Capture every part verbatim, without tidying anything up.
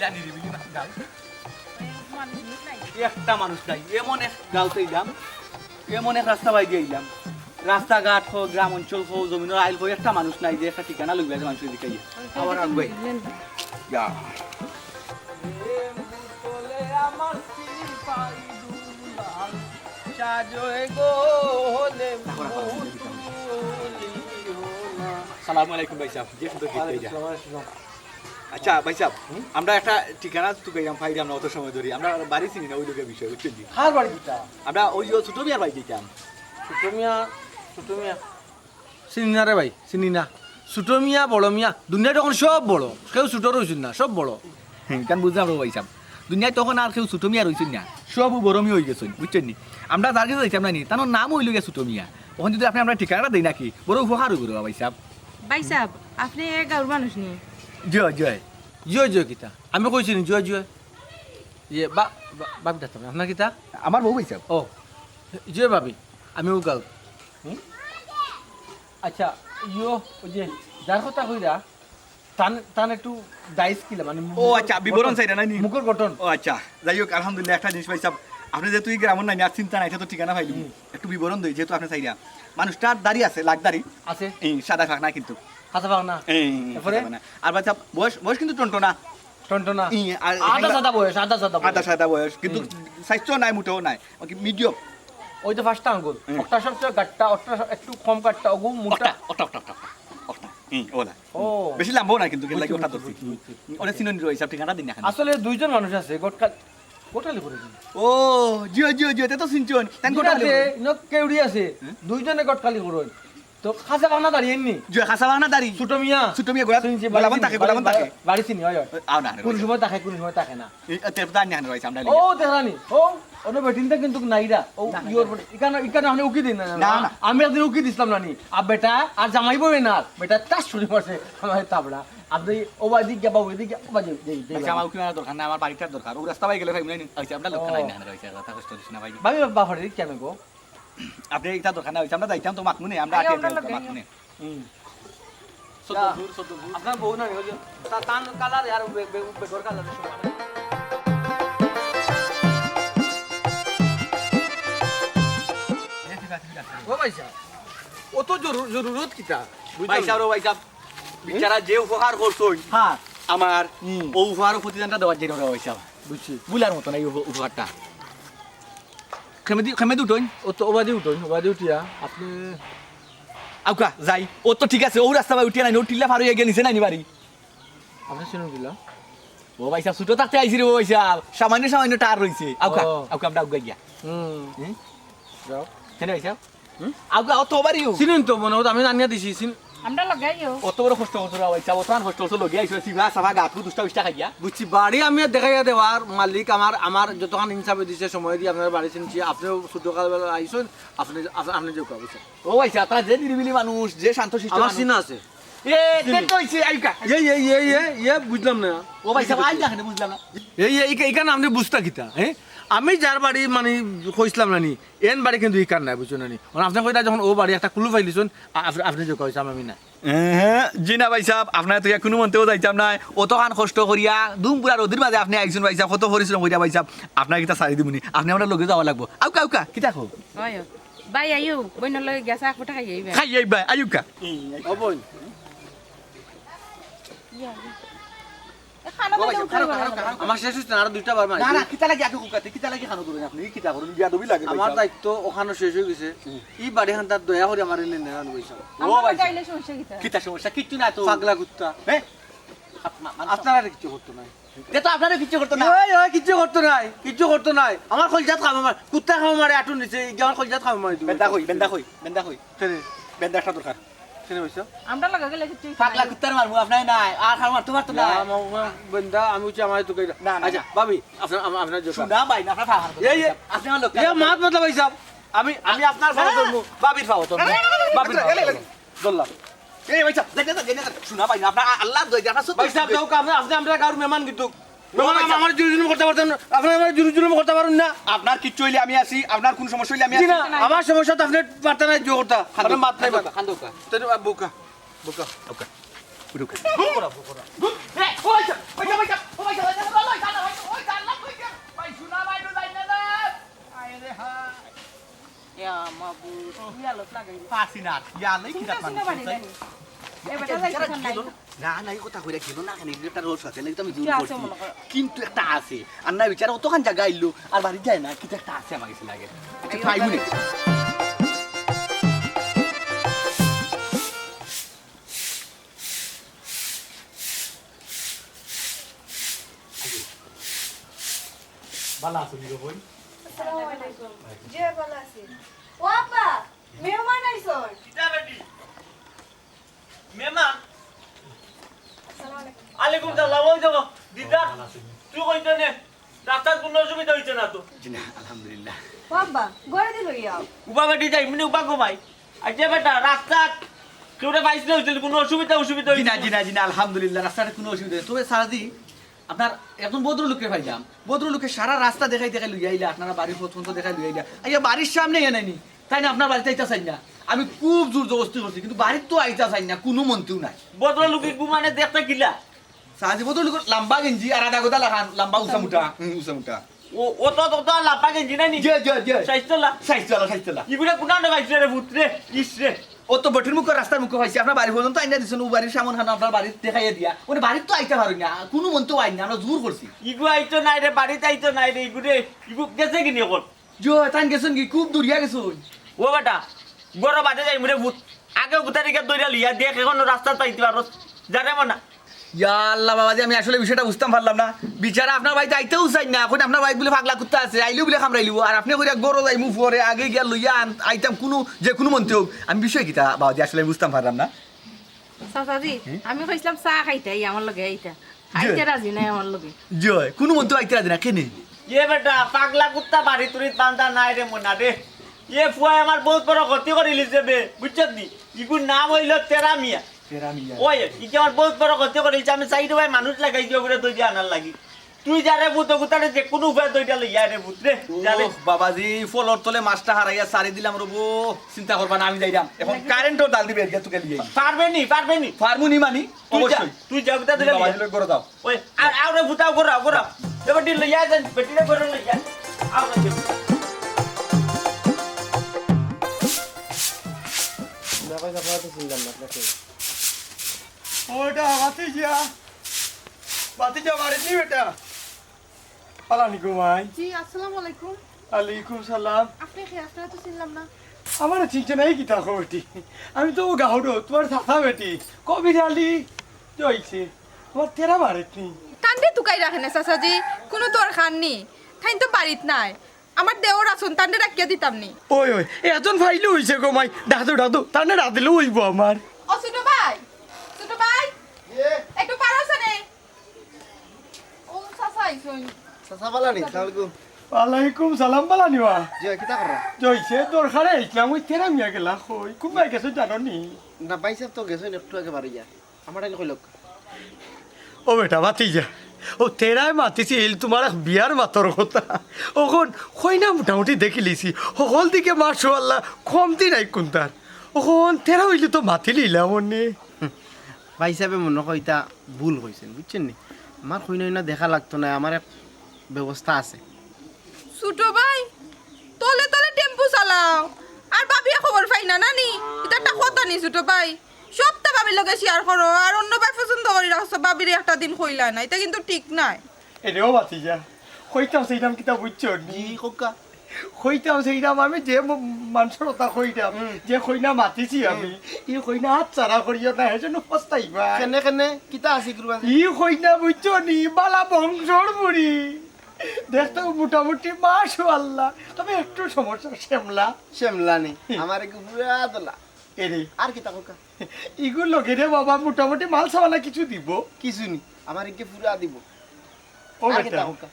একটা মানুষ নাই। একটা মানুষ নাই, এমন এক গাঁওত আইলাম, এমন এক রাস্তা বায়দি আইলাম, রাস্তাঘাট কও, গ্রাম অঞ্চল কও, জমিনর আইল কও, একটা মানুষ নাই যে একটা ঠিকানা লইবা যে মানুষরে জিকাইয়া। আবার আগুয়াই। ইয়া। সালামু আলাইকুম ভাইসাব। জি, সুন্দর গীত গাইলা। আচ্ছা ভাইসাব, আমরা একটা ঠিকানা তুকাইলাম, পাইলাম না অত সময় ধরি। আমরা বাড়ি চিনি না, অউ লগে বিষয়, বুঝছইন নি? কার বাড়ি কিতা? আমরা অউ যে ছুটো মিয়ার বাড়ি যাইতাম। ছুটো মিয়া, ছুটো মিয়া। চিনি না রে ভাই, চিনি না। ছুটো মিয়া, বড় মিয়া, দুনিয়াত অখন সব বড়। কেউ ছুটো রইছইন না, সব বড়। হুম, ইখান বুঝলাম রে ভাইসাব। দুনিয়াত অখন আর কেউ ছুটো মিয়া রইছইন না, সব বড় মিয়া অইগেছইন, বুঝছইন নি? আমরা যার গেছে যাইতাম না নি, তান নাম অইলো গিয়া ছুটো মিয়া। অখন যুদি আপনে আমরারে ঠিকানাটা দেইন না নি, বড় উপকার অইবো রে ভাইসাব। ভাইসাব, আপনে এ গাঁওর মানুষ নি? জি অয়, জি অয়। জি অয়, জি অয় কিতা? আমি কইছি নি, জি অয়, জি অয়। ইয়ে, বা-, বা-, ভাবি ডাকতাম না। আপনার কিতা? আমার বউ ভাইসাব। ও, জি অয় ভাবি, আমি অউ গাঁওর। হুম? আচ্ছা, ইয়ো, অউ যে যার কথা কইরা, তান, তান একটু দাইস কিলা, মানে ও আচ্ছা, বিবরণ চাইরা নায় নি? মুখর গঠন। ও আচ্ছা, যাই হোক, আলহামদুলিল্লাহ, একটা জিনিস ভাইসাব, আপনে যেহেতু ই গ্রামর নায় নি, আর চিন্তা নাই, ইটা তো ঠিকানা পাইলাম। হুম। একটু বিবরণ দেই, যেহেতু আপনে চাইরা। মানুষটার দাড়ি আছে, লাখ দাড়ি। আছে। এই সাদা পাকনা কিন্তু। সাদা পাকনা। এই, এরপরে? সাদা পাকনা। আর ভাইসাব, বয়স, বয়স কিন্তু টনটনা। টনটনা। ই, আর আদা সাদা বয়স, আদা সাদা বয়স। আদা সাদা বয়স, কিন্তু হুম। স্বাস্থ্য নাই, মোটেও নাই। ওকে, medium। ওই তো পাঁচটা আঙ্গুল। হুম। একটা সবচেয়ে গাট্টা, একটা একটু কম গাট্টা, ওগু মোটা। ওটা, ওটা, ওটা, ওটা, ওটা। হুম, ওলা। ও। বেশি লাম্বাও না কিন্তু, বুঝছি, লাগে ওটা বুঝছি, ধরছি। বুঝছি, বুঝছি। ওটা চিনইন নি ভাইসাব, ঠিকানা দেইন না কেনে? আসলে দুইজন মানুষ আছে, গটকাল-, গটকালি করে দিন। ও, জি অয়, জি অয়, জি অয়, তে তো চিনছইন। তাইন জি গটকালি আছে, করে। ইনো কেউড়ি আছে। হুম? দুইজনে গটকালি করইন। তো খাসা পাকনা দাড়ি আইন নি? জি, খাসা পাকনা দাড়ি। ছুটো মিয়া। ছুটো মিয়া, গোলা-, চিনছি, বাড়ি গোলাবন চিনি, থাকে, বাড়ি, গোলাবন বাড়ি, থাকে। বাড়ি চিনি, অয়, অয়। আও না, না, কোন রইছে। সময় থাকে, কোন সময় থাকে না। এই, এ, তেরপদা আনি আনি রইছে, আমরা ও, লিগে। তেরানি, ও, অনো বেটিন্তা কিন্তু নাইরা। ও, না, না, ইয়োর না। বেটি-, ইখান, ইখান আপনে উকি দিন না, না, না। না। আমি একদিন উকি দিছলাম না নি। আর বেটা, আর জামাই বউ না, বেটা তাস ছুরি মারছে, আমার তাবড়া। আপনে ও বাদি গিয়া, বাবু, এদিকে গিয়া, ও বাদি, এই, এই, ভাই, এই। আমার উকি মারার দরকার না, আমার বাড়িটার দরকার। ও রাস্তা বাই গেলে ভাই, মনে হয়, আচ্ছা, আমরা লোক ও। নাই না, না, রইছে, কথা কষ্ট করিস না, ভাই। ভাই, বাফারে, কেন গো? আপনে ইটা দরকার না অইছে, আমরা যাইতাম তো মাতমুনে, আমরা আগে আগে আমরা যাইতাম লগে মাতমুনে। হুম। সত্তর দূর, সত্তর দূর। আপনার বউ না, ওই যে তা-, তান কালার আর বে-, বে-, বেগর কালার সমান। ও ভাই সাহেব, অত জরু-, জরুরত কিতা? বুঝলাম ভাই সাহেব, না। ও ভাই সাহেব, বিচারা যে উপকার করছইন, হ্যাঁ। আমার হুম। ও উপকার প্রতিদানটা দেওয়ার জন্য ভাই সাহেব। বুঝছি। ভুলার মতো না এই উপ-, উপকারটা। খেমেদি, খেমেদি উঠইন। ও তো ওবাদি উঠইন, ওবাদি উঠিয়া আপনে আউকা, যাই। ও তো ঠিক আছে, ও রাস্তা বাই উঠিয়া নাই, ও টিল্লা পার অইয়া গিয়া নিচে নাইনি বাড়ি। আপনে চিনইন কিলা? ও ভাই সাহেব, ছুটো থাকতে আইছি রে ও ভাই সাহেব, সামান্য সামান্য টার রইছে। আউকা, ও। আউকা, আমরা আউকা গিয়া। হুম। হুম? যাও। কেনে ভাই সাহেব? হুম? আউকা, ও তো বাড়িও। চিনইন তো মনে হয়, আমি জানিয়া দিছি, চিন- আমরা লগে আইও। অত বড় কষ্ট করছো রে ভাই সাহেব, অত কষ্ট করছো লগে আইছো, সিভা সাভা গাত দুষ্টা বিষ্টা খাইয়া। বুঝছি, বাড়ি আমি দেখাইয়া দেওয়ার মালিক আমার, আমার যতখান ইনসাফে দিছে, সময় দিয়া আপনার বাড়ি চিনছি, আপনেও ছুটো কালবেলা আইছইন, আপনে, আপ-, আপনে যে কওয়া বুঝছেন। ও ভাই সাহেব, তারা যে নিরিবিলি মানুষ, যে শান্ত শিষ্ট আমার মানুষ। চিনা আছে। এ, চিনি। তে তো হইছে, আইকা। এই, এই, এই, এই, এই, বুঝলাম না। ও ভাই সাহেব, আইকা কেনে বুঝলাম না। এই, এই, ইকা-, ইখান আপনে বুঝতা কিতা, হ্যাঁ? আমি যার বাড়ি মানে কইছিলাম না নি, এন বাড়ি কিন্তু ইখান নাই, বুঝছো না নি? মানে আপনে কইতা যখন ও বাড়ি একটা কুলু পাইলিছইন, আ-, আপ-, আপনে যে কইছাম আমি না। এহে, জি না ভাই সাহেব, আপনারে তো কুনু মন্তেও যাইতাম না। অতখান কষ্ট করিয়া, দুম পুরা রোদির মাঝে আপনে আইছইন ভাই সাহেব, কত পরিশ্রম করিয়া ভাই সাহেব, আপনারে কিতা ছাড়ি দিমুনি? আপনে আমরার লগে যাওয়া লাগবো। আউকা, আউকা, কিতা কও? হয়, হয়। ভাই, আইও, বইনর লগে গিয়া চা এক ফুটা খাই আইবা। খাই আইবা, আইউকা। ও বইন। ইয়া। এ, খানো ও ভাই, বইলে খানো, উঠে খানো, গেল। খানো, খানো। আমার শেষ হইছে না, আরো দুইটা বার মারি। না, না, কিতা লাগি আগে হুকাতে, কিতা লাগি খানো করবেন আপনি? এই কিতা করুন, বিয়াদবি লাগে ভাই আমার সাহেব। দায়িত্ব ওখানো শেষ হয়ে গেছে। হুম। এই বাড়ি খানটা দয়া করে আমার এনে নেওয়া ভাই সাহেব। ও আমরা ভাই সাহেব। চাইলে সমস্যা কিতা? কিতা সমস্যা? কিচ্ছু না তো। পাগলা কুত্তা। হ্যাঁ? আপ-, মা-, মা-, আপনারা কিচ্ছু করতো নাই। এ তো আপনারা কিচ্ছু করতো না। ওই, ওই, কিচ্ছু করতো নাই, কিচ্ছু করতো নাই। আমার কলজাত খামো মারে, কুত্তা খামো মারে, আটুর নিচে, এই যে আমার কলজাত খামো মারে, তুমি। বেন্দা কই, বেন্দা কই, বেন্দা কই? কেনে? বেন্দা একটা দরকার। কেনে ভাই সাহেব? আমরা লাগা গেলে কিচ্ছু হইতো পাগলা না। কুত্তার মারমু, আপনারে নাই। আর খামো মারতো পারতো না। না, মা-, মা-, বেন্দা, আমি হচ্ছে আমার তো কইরা। না, না, আচ্ছা, না। ভাবি, আপনার, আমা-, আপনার জোর। শোনা ভাই, না, আপনার ফাফার কথা এই যে, বলছি। আপনি আমার লোক এই না। মাত মাতলা ভাই সাহেব, আমি, আমি আপনার ফাফা না। ধরবো, ভাবির ফাফা ধরবো। না, না, না, না, ভাবির না, ফাফা না, না, ধরবো। না। ধরলাম। এই ভাই সাহেব, যাই না, যাই না, যাই না। শোনা ভাই, আপনার আ-, আল্লাহর দোহাই, আপনার সত্য ভাই সাহেব, সত্য। যাও, আপনি, আপনি আমরা কারোর মেহমান কিন্তু। মেহমান, মেহমান, আমার জুলুম করতে পারতেন না। আপনি আমার জুলুম, জুলুম করতে পারুন না। আপনার কিচ্ছু হইলে আমি আছি, আপনার কোন সমস্যা হইলে আমি জি আছি। না, আমার সমস্যা তো আপনি পারতেন না, জোর করতে। খান আপনি দোকা, মাত নাই খান মাত। দোকা, খান দোকা। তেন, আ, বোকা, বোকা। ওকে, ওকে। বুকরা, বুকরা। এ, ও ভাই সাহেব, ভাই সাহেব, ভাই সাহেব, ও ভাই সাহেব, ভাই সাহেব, মাবুদ, তুই আলোচ লাগাই। পারছি না আর। ইয়া, আল্লাহ, কি তুমি জাত তো মানুষ, চিনো বাড়ি তাই? নাই। এ বেটা, আচ্ছা, যাইতে যারা খান নাই। গেল না, না, না, এই কথা কইরা গেল না, কেন? এটা রোজ আছে, নাকি তো আমি জোর ইয়া আছে করছি। মনে করো। কিন্তু একটা আছে। আর না, বিচারা অতখান জাগা আইলো, আর বাড়ি যায় না, কিন্তু একটা আছে আমার কাছে লাগে। আচ্ছা, আইও, পাইবো নি? তাহলে। ভালা আছো নি গো বইন? আসসালামু আলাইকুম। জি, ভালা আছি। ও আব্বা, মেহমান আইছইন। কিতা বেটি? মেহমান? আসসালামু আলাইকুম। আলাইকুম সালাম। ওই দেখো, দিদার, ভালা আছো নি? তুই কইতে নে, রাস্তাত কুনু অসুবিধা অইছে না তো? জি না, আলহামদুলিল্লাহ। ও আব্বা, ঘরে দি লই আও। উবা বেটি যাই, মানে উবা গো ভাই। আচ্ছা বেটা, রাস্তাত কেউরে পাইছ না অইছিল, কুনু অসুবিধা, অসুবিধা জি না, অইছে না? জি না, জি না, আলহামদুলিল্লাহ, রাস্তাত কুনু অসুবিধা নাই। তবে সারাদি আপনার একজন ভদ্রলোকরে পাইলাম, ভদ্রলোকে সারা রাস্তা দেখাই দেখাই লইয়া আইলা, আপনারা বাড়ি পর্যন্ত দেখাই লইয়া আইলা। আইয়া বাড়ির সামনে এনে নি, তাইন আপনার বাড়িত আইতা চাইন না। আমি খুব জোর জবরদস্তি করছি, কিন্তু বাড়িত তো আইতা চাইন না, কুনু মন্তেউ নাই। ভদ্রলোকে ঘুমানে দেখতে কিলা? সাজি ভদ্রলোক লম্বা গেঞ্জি আর আধা গদা লাখান, লম্বা উচা মুটা। হুম, উচা মুটা। ও, ও তো, তো, তো লম্বা গেঞ্জি না নি? জি, জি, জি। সাইজতলা? সাইজতলা, সাইজতলা। ইগুলা কুনানো পাইছে রে পুত রে? ইস রে। ও তো বটির মুখো, রাস্তার মুখো পাইছে। আপনার বাড়ি পর্যন্ত আইনা দিছইন, ও বাড়ির সামন খান আপনার বাড়িত দেখাইয়া দিয়া। মানে বাড়িত তো আইতা পারইন না, কুনু মন্তেউ আইন না, আমরা জোর করছি। ইগু আইতো নায় রে, বাড়িত আইতো নায় রে, ইগু রে, ইগু গেছে কিনি অখন? জি, তাইন গেছইন গি, খুব দূরিয়া গেছইন। ও বেটা, ঘরো বাদে যাইমু রে পুত। আগে গুতারিকে দইরা লইয়া দেখ, অখনো রাস্তাত পাইতে পারস। যা রে মনা। ইয়া আল্লাহ বাবাজি, আমি আসলে বিষয়টা বুঝতাম পারলাম না। বিচারা আপনার বাড়িত আইতেউ চাইন না, কইন আপনার বাড়িত বুলে পাগলা কুত্তা আছে, আইলেউ বুলে কামড়াইলিবো। আর আপনে কইরা ঘরো যাইমু পরে, আগে গিয়া লইয়া আন-, আইতাম কুনু, যে কুনু মন্তেউ। আমি বিষয় কিতা বাবাজি আসলে আমি বুঝতাম পারলাম না। চাচাজি, হুম? আমি কইছিলাম চা খাইতে, আই আমার লগে আইতা। জি। আইতে রাজি নায় আমার লগে। জি অয়, কুনু মন্তেউ আইতে রাজি না, কেনে? এ বেটা, পাগলা কুত্তা বাড়ি তুড়িত বান্ধা নাই রে মনা রে। এ ফুয়ায় আমার বউত বড় ক্ষতি করিলিছে বে, বুঝছত নি? ইগুর নাম অইলো তেরা মিয়া। তেরা মিয়া। ওই, ইগু আমার বউত বড় ক্ষতি করিলিছে, আমি চাইরোবায় মানুষ লাগাইছি অগুরে দইরা আনার লাগি। তুই যা রে পুত, অগুতারে যে কুনু উপায়ে দইরা লইয়া আয় রে পুত রে, যা রে। ওহ, বাবাজি, ফলর তলে মাছটা হারাইয়া ছাড়ি দিলাম রে বো। চিন্তা করবা না, আমি যাইরাম। অখন কারেন্টর জাল দিবে, এদিকে তুকে লিয়ে। পারবে নি, পারবে নি। পারমু নি মানি? তুই যা, অবশ্যই। তুই যা, অগুতা দইরা লইয়া। বাবাজি লই ঘরো যাও। ওই, আর, আও রে পুত, আও ঘরো, আও ঘরো। এ বেটি লইয়া যান, বেটিরে ঘরো লইয়া। আও রে। না ভাই, আপনারা তো চিনলাম না, আপনাকে। ওটা ভাতিজা। ভাতিজা বাড়িত নি বেটা? পালানি ঘুমাই। জি, আসসালামু আলাইকুম। আলাইকুম সালাম। আপনে কে? আপনারে তো চিনলাম না। আমারে চিনছো না, ই কিতা কও বেটি? আমি তো গাউর, তুমার চাচা বেটি, কবির আলী। কি অইছে? তুমার তেরা বাড়িত নি? তানরে তুকাইরা কেনে চাচাজি, কুনু দরকার নি। তাইন তো বাড়িত নাই। আমার দেওর আছইন, তানরে ডাকিয়া দিতাম নি। ওই, ওই, একজন পাইলে অইছে গো মাই। ডাক দেও, ডাক দেও, তানরে ডাক দিলেউ অইবো আমার। ও ছোট ভাই, ছোট ভাই, একটু পারো আছে নে? ও চাচা আইছইন। চাচা বালা নি? সালাম আলাইকুম। ওয়ালাইকুম সালাম, বালা নি বা? জি, কিতা কররা? জি অইছে, দরকারে আইছলাম, ওই তেরা মিয়া গেলা কই? কুনবায় গেছইন জানো নি? না, ভাইসাব তো গেছইন একটু আগে বাড়িয়া। আমারে কইলউক। ও বেটা, ভাতিজা, ও তেরায় মাতিছিল তুমার এক বিয়ার মাতর কথা। অখন কইনা মোটামুটি দেখিলিছি, হকল দিকে মাশাআল্লাহ, কমতি নাই কুনতার। অখন তেরা অইলে তো মাতিলিলাম অনে। ভাইসাবে মনো কয় ইতা ভুল কইছইন, বুঝছইন নি? আমার কইনা অইনা দেখা লাগতো নায়, আমার এক ব্যবস্থা আছে। ছোট ভাই, তলে তলে টেম্পু চালাও, আর ভাবিয়ে খবর পাইন না, না নি? ইটা একটা কথা নি, ছোট ভাই। সবতা ভাবির লগে শেয়ার করো, আর অন্য ভাই পছন্দ করি রাখছো, ভাবিরে একটা দিন কইলা না, ইটা কিন্তু ঠিক নায়। এরে ও ভাতিজা, কইতাম চাইরাম কিতা বুঝছো নি? জি, কউক্কা। কইতাম চাইরাম আমি যে ম-, মানষর কথা কইরাম, হুম। যে কইনা মাতিছি আমি, হুম। ই কইনা হাতছাড়া করিও না, হেজন্য পস্তাইবা। কেনে, কেনে? কিতা আছে ইগুর মাঝে? ই কইনা বুঝছো নি, বালা বংশর বুড়ি। দেখতে মোটামুটি মাশাআল্লাহ, তবে একটু সমস্যা, শ্যামলা। শ্যামলা নি, হুম। আমার একটু পুরা দলা। এরে। আর কিতা কউক্কা? ইগুর লগে রে বাবা মোটামুটি মাল সামানা কিছু দিবো? কিছু নি, আমার একটু পুরা দিবো। ও আর বেটা। কিতা কউক্কা?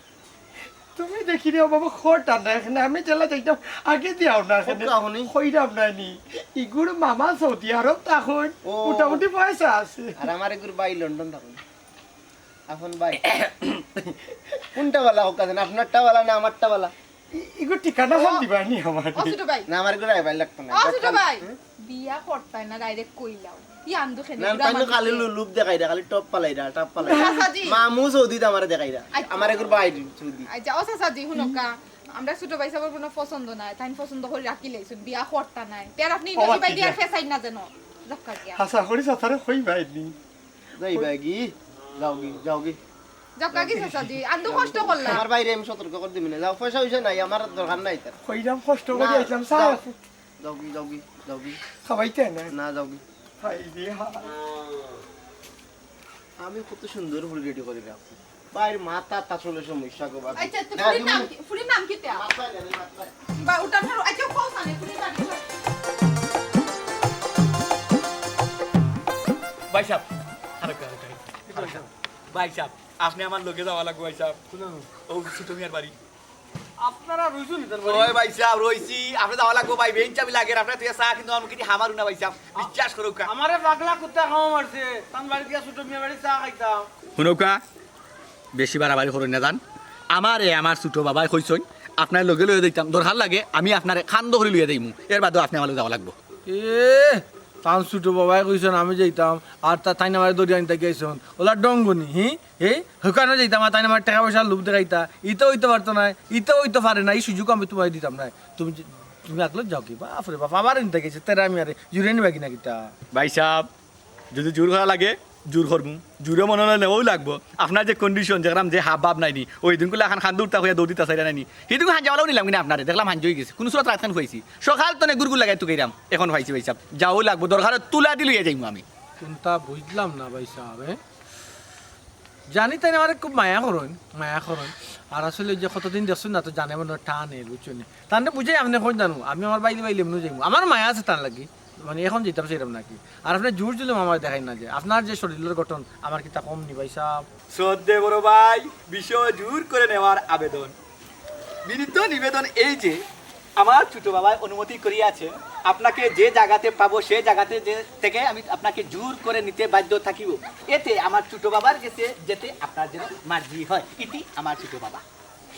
তুমি দেখি রে বাবা, খোর টান না এখানে, আমি জেলা যাইতাম, আগে দিয়াও না এখানে। কউক্কা হুনি। কইরাম না নি। ইগুর মামা সৌদি আরব থাকইন, ও। মোটামুটি পয়সা আছে। আর আমার ইগুর ভাই লন্ডন থাকইন। আফন ভাই। কুনটা বালা কউক্কা জান? আপনারটা বালা না আমারটা বালা? ই-, ইগো ঠিকানা ও। খান দিবা নি আমারে? ও ছোট ভাই। না, আমার ইগো রায় ভাই লাগতো না। ও ছোট ভাই। হুম? বিয়া করতায় না, direct কইলাও। ই আন্দু খেলে না, ইগো তাই আমার খালি দিকে। লু-, লুপ দেখাইরা, খালি টপ পালাইরা, টপ পালাইরা। চাচাজি। মামু সৌদিত আমারে দেখাইরা। আচ্ছা। আমার ইগুর ভাই সৌদি। আচ্ছা, ও চাচাজি, হুনউক্কা। আমরা ছোট ভাই সাবর কোনো পছন্দ নাই, তাইন পছন্দ করি রাখি লাইছুন, বিয়া করতা নায়। তে আর আপনি ও, ইনো ইবাই দিয়া ফেসাইন না যেন। জক্কা গিয়া। হাছা করি চাচারে কইবায়নি। যাইবায়গি? যাওগি, যাওগি। জক্কা গি চাচাজি, আন্দু কষ্ট করলা। আমার ভাইরে আমি সতর্ক করি দিমু নে। যাও, পয়সা অইছে নাই, আমার দরকার নাই তার। কইরাম কষ্ট করি আইছলাম, চা যাওগি, যাওগি, যাওগি। খাওয়াইতে না। না, যাওগি। হায় রে হায়। আমি কত সুন্দর করি রেডি করি রাখছি। ভাইর মাথা আসলে সমস্যা গো, ভাবি। আচ্ছা, তো ফুরির নাম কি? ফুরির নাম কিতা? মাথায় নেই, মাথায়। বা, ওটা ধরো, আচ্ছা, কও সামনে, ফুরির নাম কি? ভাই সাব, আরেকটা, আরেকটা, আরেকটা। ভাই সাব, আপনে আমার লগে যাওয়া লাগবো, ভাই সাব। ও ছোট মিয়ার বাড়ি। আপনারা রইছুন ইতার বাড়ি? ওই ভাই সাব, রইছি। আপনে যাওয়া লাগবো, ভাই, বেইন চাবি লাগের। আপনার তুই চা কিন্তু আমি কিন্তু হামারু না, ভাই সাব। বিশ্বাস করুক্কা। আমারে পাগলা কুত্তা খাওয়া মারছে। তান বাড়ি গিয়া ছোট মিয়ার বাড়ি চা খাইতাম। হুনউক্কা, বেশি বাড়াবাড়ি করইন না জান। আমারে আমার ছোট বাবায় কইছইন, আপনারে লগে লইয়া যাইতাম। দরকার লাগে আমি আপনারে কান্দো করি লইয়া যাইমু। এর বাদেও আপনে আমার লগে যাওয়া লাগবো। এ, তান ছোট বাবায় কইছইন আমি যাইতাম, আর তা তাইন আমারে ধরিয়া আনতা গেছইন। ওলা ডঙ্গনি, হি? হে? হুকানো যাইতাম, আর তাইন আমার টেকা পয়সার লোভ দেখাইতা। ইতা অইতো পারতো নায়, ইতা অইতো পারে না, ই সুযোগ আমি তুমারে দিতাম নায়। তুমি যে, তুমি আকলো যাওগি, বাফরে বাফ, আবার আনতা গেছে, তেরা মিয়ারে জুরে নিবাগি না কিতা? ভাই সাব, যুদি জুর করা লাগে, জুর করমু। জুরে মনো অইলে নেওয়াউ লাগবো। আপনার যে condition, যেরাম যে হাবভাব নাইনি, ওই দিনগুলা এখান কান্দো উঠতা কইয়া দৌড় দিতা চাইরা নাইনি। হিদিন হাঞ্জাওয়ালাও নিলাম কিনা আপনারে, দেখলাম হাঞ্জ অইগেছে। কুনু সুরত রাইত খান পাইছি। সকাল তনে গুড়গুড় লাগাই তুকাইরাম, এখন পাইছি ভাই সাব। যাওয়াউ লাগবো, দরকার অইলে তুলা দি লইয়া যাইমু আমি। কুনতা বুঝলাম না ভাই সাব, এ? জানি তাইন আমারে খুব মায়া করইন, মায়া করইন। আর আসলে যে কতদিন দেখছইন না তো জানে মনে হয় টানে, বুঝছইন নি? তানরে বুঝাই আপনে কইন জানো, আমি আমার বাইলে বাইলে এমনেউ যাইমু। আমার মায়া আছে তান লাগি। মানে, এখন যাইতাম চাইরাম নাকি? আর আপনে জুর জুলুম আমারে দেখাইন না যে, আপনার যে শরীলর গঠন, আমার কিতা কম নি ভাই সাব? শ্রদ্ধেয় বড় ভাই, বিষয় জুর করে নেওয়ার আবেদন। বিনীত নিবেদন এই যে, আমার ছোট বাবায় অনুমতি করিয়াছেন, আপনাকে যে জাগাতে পাবো, সে জাগাতে যে, থেকে আমি আপনাকে জুর করে নিতে বাধ্য থাকিব। এতে আমার ছোট বাবার গেছে যেতে আপনার যেন মার্জি হয়। ইতি আমার ছোট বাবা।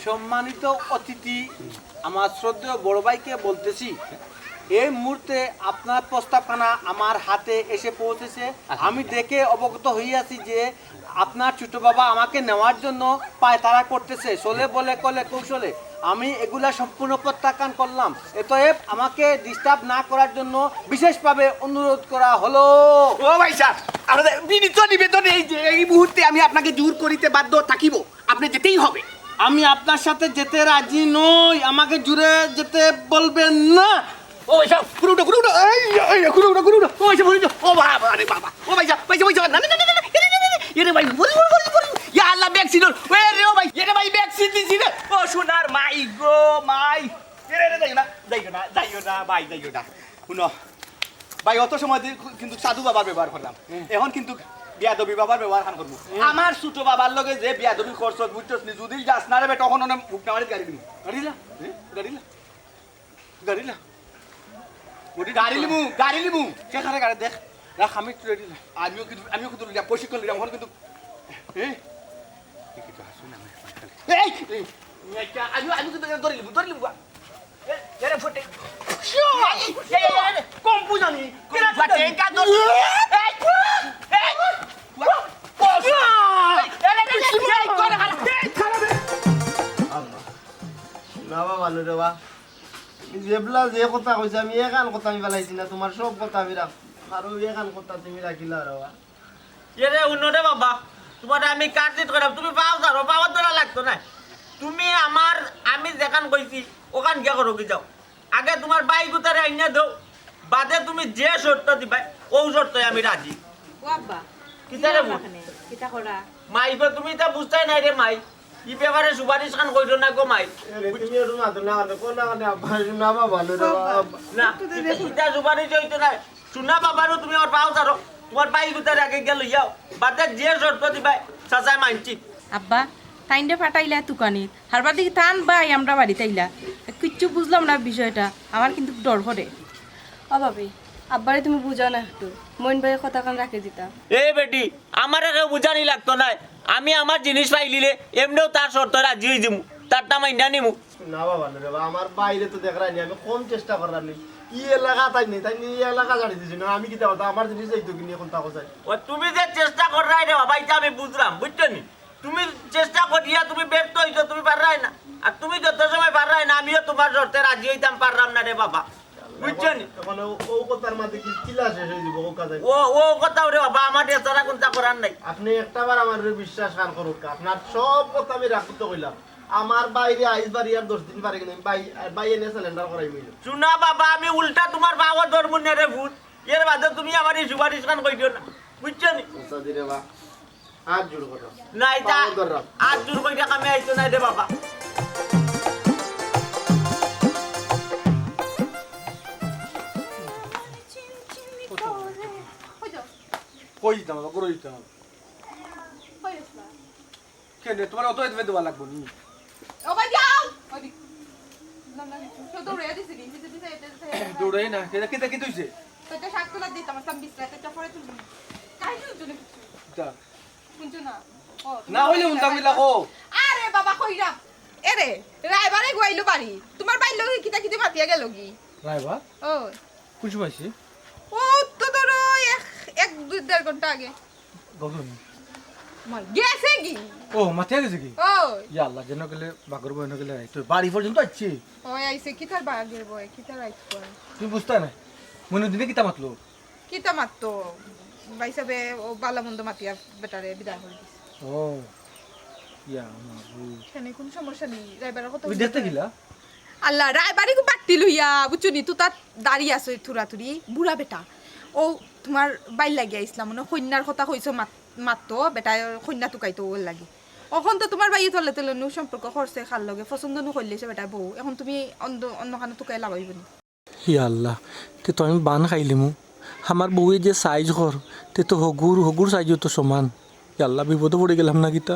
সম্মানিত অতিথি, আমার শ্রদ্ধেয় বড় ভাইকে বলতেছি, এই মুহূর্তে আপনার প্রস্তাবখানা আমার হাতে এসে পৌঁছেছে। আমি দেখে অবগত হইয়াছি যে আপনার ছোট বাবা আমাকে নেওয়ার জন্য পায়তারা করতেছে, ছলে বলে কলে কৌশলে। আমি এগুলা সম্পূর্ণ প্রত্যাখ্যান করলাম। অতএব আমাকে disturb না করার জন্য বিশেষভাবে অনুরোধ করা হলো। ও ভাই সাব, আপনাদের বিনীত নিবেদন এই যে এই মুহূর্তে আমি আপনাকে জুর করিতে বাধ্য থাকিব। আপনি যেতেই হবে। আমি আপনার সাথে যেতে রাজি নই, আমাকে জুরে যেতে বলবেন না। ও ভাই সাব, ঘুরে উঠো, ঘুরে উঠো, এই, এই, ঘুরে উঠো, ঘুরে উঠো। ও ভাই সাব, ঘুরে উঠো। ও বাবা রে বাবা, ও ভাই সাব, ভাই সাব, ভাই সাব, না, না, না, না, না, এরে, এরে, এরে, এরে ভাই, ওরে, ওরে, ওরে, ওরে, ইয়া আল্লাহ, back seat ওর। এরে ও ভাই, এরে ভাই, back seat দিছি রে। ও সোনার মাই গো, মাই। এরে, এরে, যাইও না, যাইও না, যাইও না, ভাই, যাইও না। হুনো, ভাই, অত সময় দি-, কিন্তু সাধু বাবার ব্যবহার করলাম, এখন কিন্তু বিয়াদবি বাবার ব্যবহার খান করমু। আমার ছোট বাবার লগে যে বিয়াদবি করছস, বুঝছস নি, যদি যাস না রে বেটা, অখন অনে মুখ নামারি গাড়ি দিমু। গাড়ি লা? এ? গাড়ি লা? গাড়ি লা? গাড়ি লিমু, গাড়ি লিমু। কে কারে গাড়ি দেখ? রাখ, আমি একটু ready লা। আমিও কিন্তু, আমিও কিন্তু রিয়া প্রশিক্ষণ নিলাম, অখন কিন্তু, এ? এই, এই, আমি, আমি কিন্তু ধরে নিব, ধরে নিব। এ, এরে ফটে। এই, এই, এই, এই, কম বুঝানি। কম ফাটে, এটা ধর। এই, এই, আব্বা, না বাবা, নো রে বা। তুমি যেবলা যে কথা কইছো, আমি একান কথা আমি ফালাইছি না, তুমার সব কথা আমি রাখছি। আর ওই একান কথা তুমি রাখিলা রে বা। এরে, হুনো রে বাবা, তুমারে আমি কার জিত কইরাম, তুমি পাও ছাড়ো, পাওর ধরা লাগতো নায়। তুমি আমার, আমি যেখান কইছি, ওখান গিয়া করো কি যাও। আগে তুমার ভাই গুতারে আইনা দেও, বাদে তুমি যে শর্ত দিবায়, ও শর্তে আমি রাজি। ও আব্বা, কিতা রে কিতা বোন? অখানে? কিতা করা? মাই গো, তুমি ইতা বুঝতায় নায় রে মাই। ই ব্যাপারে সুপারিশ খান কইরো না গো মাই। এরে, তুমি একটু মাতো না, না, কোন না, না, আব্বা, না, বাবা, লো রে বাবা। না, ইতা, ইতা সুপারিশ অইতো নায়। সোনা বাবারও তুমি আমার পাও ছাড়ো। তুমার ভাই গুতারে আগে গিয়া লইয়াও। বাদে যে শর্ত দিবায়, চাচায় মানছি। আব্বা, তাইনরে ফাটাইলা তুকানিত। হারবার দেখি তান ভাই আমরা বাড়িত আইলা। কিচ্ছু বুঝলাম না বিষয়টা। আমার কিন্তু ডর করে। ও ভাবি, আব্বারে তুমি বুঝাও না একটু। মইন ভাইয়ে কথাখান রাখি দিতা। এ বেটি, আমারে কেউ বুঝানি লাগতো নায়। আমি আমার জিনিস পাইলিলে এমনেউ তার শর্তে রাজি অইযিমু, তারটা মাইনা নিমু। না বাবা, না রে বাবা, আমার ভাইরে তো দেখরায়নি, আমি কম চেষ্টা কররাম নি। ই এলাকা তাইন নি, তাইন নি ই এলাকা ছাড়ি দিছইন না, আমি কিতা করতাম, আমার জিনিস যাইতো কিনি অখন তাকো চাই। ও তুমি যে চেষ্টা কররায় রে বাবা, ইটা আমি বুঝরাম, বুঝছো নি? তুমি চেষ্টা করিয়া তুমি ব্যর্থ অইছো, তুমি পাররায় না। আর তুমি যত সময় পাররায় না, আমিও তুমার শর্তে রাজি অইতাম পাররাম না রে বাবা, বুঝছো নি? অখন ও, ও কথার মাঝে কি চিল্লা শেষ অই যাইবো, ও কাজে। ও, ও কথা ওরে বাবা, আমার এছাড়া কুন্তা করার নাই। আপনে একটা বার আমার উপরে বিশ্বাস খান করুক্কা, আপনার সব কথা আমি রাখতে কইলাম। আমার ভাইরে আইজ বাড়ি আর দশ দিন বাড়ি গেলে আমি ভাই, ভাই এনে surrender করাই মিলে। শুনা বাবা, আমি উল্টা তুমার পাও ধরমু নে রে ভূত। এর বাদে তুমি আমারে সুপারিশ খান কই দিও না, বুঝছো নি? আচ্ছা, দিরে বা, হাত জোড় করো। না, ইতা পাও ধরলাম। হাত জোড় কইরা কামে আইতো না রে বাবা। কই দিতাম, বাবা, করে দিতাম। কেনে, তুমার অত এত দেওয়া লাগবো নি? ও ভাই, যাও। ওই দিক। না, না, না, কেউ দৌড়াইয়া দিছে নি? দিছে, দিছে, এতে, দিছে, এতে। দৌড়াই না, কেনে, কিতা, কিতা অইছে? তো এটা শাক তোলা দিতাম, আসলাম বিছনায়, তো এটা পরে তুলবি। কাহিনী হুনছো না কিছু? কিতা? হুনছো না? ও, তুমি না হইলে হুনতাম কিলা কও? আরে বাবা, কইরাম। এরে, রায়বারে গুয়াইলো বাড়ি। তুমার বাইর লগে কিতা কিতা মাতিয়া গেল কি? রায়বার? ও। কোন সময় আইছে? ও তো ধরো এক, এক, দুই, দেড় ঘন্টা আগে। গেছে কি? ও, মাতিয়া গেছে কি? ও। ইয়া আল্লাহ, যেন গেলে বাগর বইন গেলে রাইত। বাড়ি পর্যন্ত আইছে? ও, আইছে, কিতার বাগর বই, কিতার রাইত কয়? তুমি বুঝতা না? মনে দিনে কিতা মাতলো? কিতা মাততো? ভাই সাহেবে ও বালা মন্দ মাতিয়া বেটারে বিদায় করে দিছে। ও, ইয়া মাবুদ। কেনে, কুন সমস্যা নি? রায়বারর কথা তুমি দেখতে গিলা? আল্লাহ, রায়বারি গু বাট্টি লইয়া, বুঝছো নি? তুতার দাড়ি আছে থুরা থুরি, বুড়া বেটা। ও তুমার বাইর লাগিয়া আইছলা, মনে কইন্যার কথা কইছো মাত-, মাততো, বেটায় কইন্যা তুকাইতো ওর লাগি। অখন তো তুমার বাইয়ে তলে তলে নু সম্পর্ক করছে কার লগে, পছন্দ নু করলে সে বেটায় বউ। অখন তুমি অন্য, অন্য খানো তুকাই লাভ অইবো নি। ইয়া আল্লাহ, তে তো আমি বান খাইলিমু। আমার বউয়ে যে সাইজ কর, তে তো হগুর, হগুর সাইজও তো সমান। ইয়া আল্লাহ, বিপদো পড়ি গেলাম না কিতা?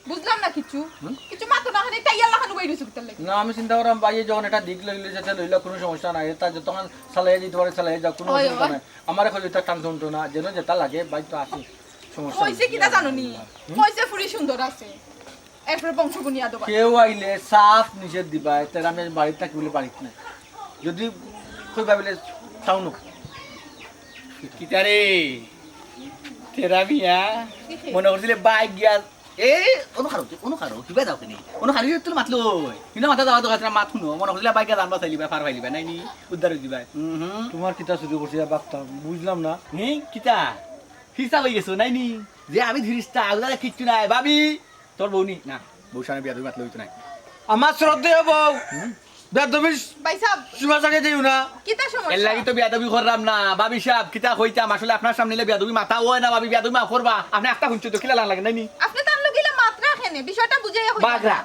বুঝলাম না কিচ্ছু। হুম? কিচ্ছু মাতো না, খালি তাই আল্লাহ খান বই রইছে কিতার লাগি? না, আমি চিন্তা করলাম, বাইয়ে যখন এটা দিক লইলে যেতে লইলে কোনো সমস্যা নাই। এটা যতক্ষণ চালাইয়া দিতে পারে, চালাইয়া যাও, কোনো অয়, অসুবিধা অয়। নাই। আমারে কইলে এটা টানতে উঠতো না, যেন যেটা লাগে, বাইক তো আছে, সমস্যা কইছে নাই। কিতা জানো নি? হুম? কইছে ফুরি সুন্দর আছে। এরপরে বংশ বুনিয়াদ হবে। কেউ আইলে সাফ নিষেধ দিবা, এতে আমি বাড়িত থাকি বলে বাড়িত নাই। যদি কইবা বলে তাও নো। কিতারে? তেরা মিয়া, মনে করছিলে বাইক গিয়া, এ, অনু খারো, অনু খারো, কিবা যাও কেনে? অনু খারো, তুই মাতলো। কিন্তু মাথা যাওয়া তো কথা মাত হুনো, মনে করছিলে বাইক গিয়া জানবা চাইলিবা, ফার ফাইলিবা, নাই নি? উদ্ধার হই দিবা। হুম হুম। তুমার কিতা চুরি করছি, বাপটা বুঝলাম না। হে, কিতা? হিসাব হই গেছো, নাই নি? যে আমি ধরিস তা, আগুদারে কিচ্ছু নাই, ভাবি। তোর বউ নি? না, বউ সামনে বিয়াদবি মাতলে হইতো নাই। আমার শ্রদ্ধেয় বউ, হুম? বিয়াদবি ভাই সাহেব। সীমা ছাড়িয়ে দিও না। কিতা সমস্যা? এর লাগি তো বিয়াদবি করলাম না, ভাবি সাহেব, কিতা কইতাম, আসলে আপনার সামনে ইলা বিয়াদবি মাতা অয় না, ভাবি, বিয়াদবি মাফ করবা। আপনে একটা হুনছো তো, কিলা লান লাগে, নাই নি? আপনে তার লগে ইলা মাতরা কেনে, বিষয়টা বুঝাইয়া কইতা বাগরা, না।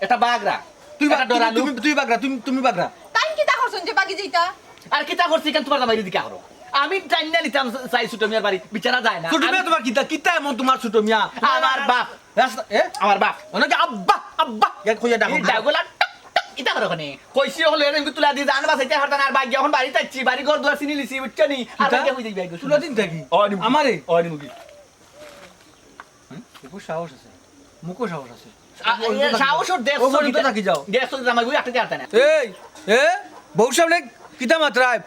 এটা বাগরা। তুই এটা বাগরা, ডরালু। তুমি, তুমি বাগরা, তুমি, তুমি বাগরা। তাইন কিতা করছইন যে বাগি যাইতা? আর কিতা করছি, কেন তুমার জামাইরে জিকা করো? আমি টাইনা নিতাম চাই ছোট মিয়ার বাড়ি, বিচারা যায় না। ছোট মিয়া আমি তুমার কিতা, কিতা এমন তুমার ছোট মিয়া? না, না, আমার না। বাপ। রাস্তা, এ? আমার বাপ। অনেকে আব্বা, আব্বা, ইয়া কইয়া ডাকো। এই ডাকগুলা টক টক, ইতা করো কেনে? কইছি হলো, এর এমনি তুলা দি জান বাঁচাইতে পারতা না, আর বাগি অখন বাড়িত আইছি, বাড়ি ঘর দুয়ার চিনি লিছি, বুঝছো নি? আর কিতা? বাগি হই যাইবে, তুলা দিন থাকি? অ, নিমু। আমারে? অ, নিমু কি? হুম? উপর সাহস আছে, মুখো সাহস আছে। আ, এ, সাহস ওর দেখছো ও পর্যন্ত কিতা? থাকি যাও। দেখছো জামাই বউ একটা জানতে না। এই, এ, বউ সামনে কিতা মাতরায়?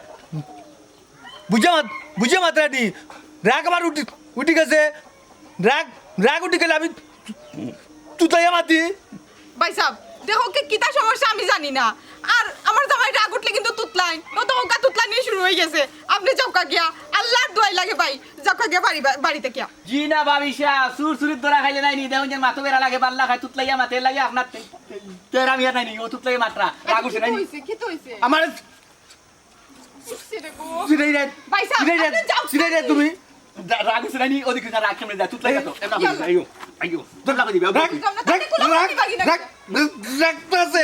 বুঝে মাত-, বুঝে মাতরায় নি? রাগ আমার উঠি, উঠি গেছে। রাগ, রাগ উঠি গেলে আমি তুতাইয়া মাতি। ভাই সাহেব, দেখো কি, কিতা সমস্যা আমি জানি না। আর আমার জামাই রাগ উঠলে কিন্তু তুতলাইন। ও তো ওকা তুতলানি শুরু হই গেছে। আপনে যাওকা গিয়া। আল্লাহর দোয়াই লাগে ভাই। যাওকা গিয়া বাড়ি, বাড়িতে গিয়া। জি না, ভাবি সাহেব, চুর চুরির ধরা খাইলে নাই নি, দেখুন যে মাথা বেড়া লাগে, বাল্লা খায়, তুতলাইয়া মাতে লাগে, আপনার তে-, তে-, তেরা মিয়া নাই নি, ও তুতলাইয়া মাতরা, রাগ উঠছে নাই নি? কিতা হইছে? কিতা হইছে? আমার উঠছে রে গো। সিরাই রে, ভাই সাহেব, সিরাই রে, আপনি যাও, সিরাই রে আপনি। তুমি। রা-, রাগ উঠছে নাই নি? ওদিকে যা, রাগ সামনে যা, তুতলাই যা তো। এই, এটা ইয়াল্লা। আইও, আইও, দরজা করে দিবে, রাগ, বুঝলাম না, রাগ, তাতে কোনো রাগ, বাকি বাকি না। রাগ, রাগ, রাগ তো আছে,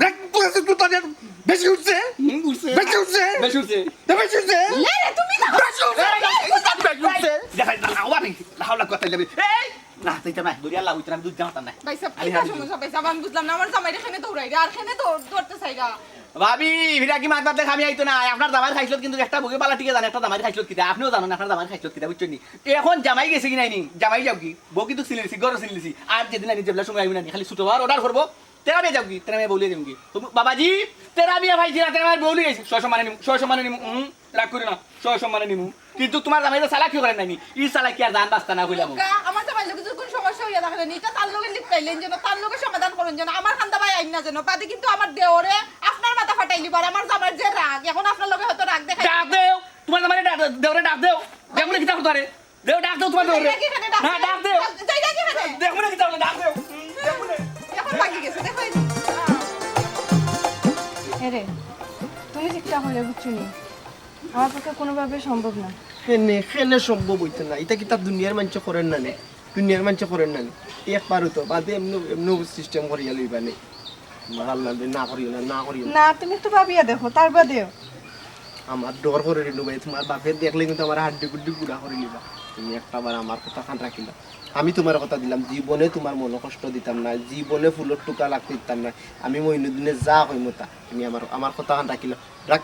রাগ তো আছে, তুই তাদের বেশি উঠছে? হুম, উঠছে। বেশি উঠছে? বেশি উঠছে। তো বেশি উঠছে? লে রে, তুমি না। বেশি উঠছে। এই, এই, এই, বেশি উঠছে। দেখা যায় না, আবার এই, লাহাওলা কথা লেবে। এই, না, তাই তো না, দরিয়া লাভ হইতো না, আমি দুধ জানতাম না। ভাই সাহেব, আরে, কিতা আরে, সমস্যা? ভাই সাহেব, আমি বুঝলাম না, আমার জামাইরে কেনে দৌড়াইরা, আর কেনে দৌড়-, দৌড়তে চাইরা। ভাবি, ফিরা কি মাত মাতলে খামি আইতো না। আপনার জামাইর খাইছলত কিন্তু একটা বউয়ে বালা টিকে জানে, একটা জামাইর খাইছলত কিতা। আপনেও জানইন আপনার জামাইর খাইছলত কিতা, বুঝছইন নি? এখন জামাই গেছে কি নাই নি? জামাই যাও কি? বউ কিন্তু চিনি লিছি, ঘরও চিনি লিছি। আর যেদিন আনি যেবলা সময় আইবো না নি, খালি ছোট ভাইর অর্ডার করবো। তেরা মিয়া যাও কি? তেরা মিয়া বউ লইয়া যাও কি? তুমি, বাবাজি, তেরা মিয়া পাইছি না, তেরা মিয়া বউ লইয়া আইছি। সসম্মানে নিমু, সসম্মানে নিমু। হুম, রাগ করিও না, সসম্মানে নিমু। কিন্তু তুমার জামাই তো চালাকি করে নাই নি? ই চালাকি আর জান বাঁচতা না কইলাম। কা-, আমার জামাইর লগে যদি কোনো সমস্যা ইয়া দেখলেন, ইটা তার লগে লিপটাইলেন যেন, তার লগে সমাধান করুন যেন, আমার কান্দা ভাই আইন না যেন, বাদে কিন্তু আমার দেওরে আপনার মাথা ফাটাইলিবা, আর আমার জামাইর যে রাগ, এখন আপনার লগে হয়তো রাগ দেখাই। ডাক দেও, তোমার জামাইরে ডাক দেও, দেওরে ডাক দেও, দেখমুনে কিতা করতারে। দেও, ডাক দেও তোমার দেওরে। যাই না কি এখানে ডাক হ্যাঁ, দেও? ডাক দেও। যাই না কি এখানে? দেখমুনে কিতা করতারে, ডাক দেও। দেখমুনে। এখন ভাগি গেছে, দেখো এই। এরে, তুমি চিন্তা করলে বুঝছো নি? আমার পক্ষে কোনোভাবে সম্ভব না। কেনে, কেনে সম্ভব অইতো না? ইটা কিতা দুনিয়ার মানষে করের না নি? দুনিয়ার মানষে করের না নি? একবারও তো, বাদে এমনে, এমনে system করিয়া লইবা নি। আমার আল্লাহ রে, না করিও না, না করিও না। না, তুমি একটু ভাবিয়া দেখো, তার বাদেও। আমার ডর করে রে ভাই, তোমার বাপে দেখলে কিন্তু আমার হাড্ডি গুড্ডি গুড়া করি নিবা। তুমি একটা বার আমার কথা খান রাখিলা। আমি তোমার কথা দিলাম, জীবনে তোমার মনো কষ্ট দিতাম না, জীবনে ফুলর টুকা লাগতে দিতাম না। আমি মইনুদ্দিনে যা কইমু তা। তুমি আমার, আমার কথা খান রাখিলা। রাখ,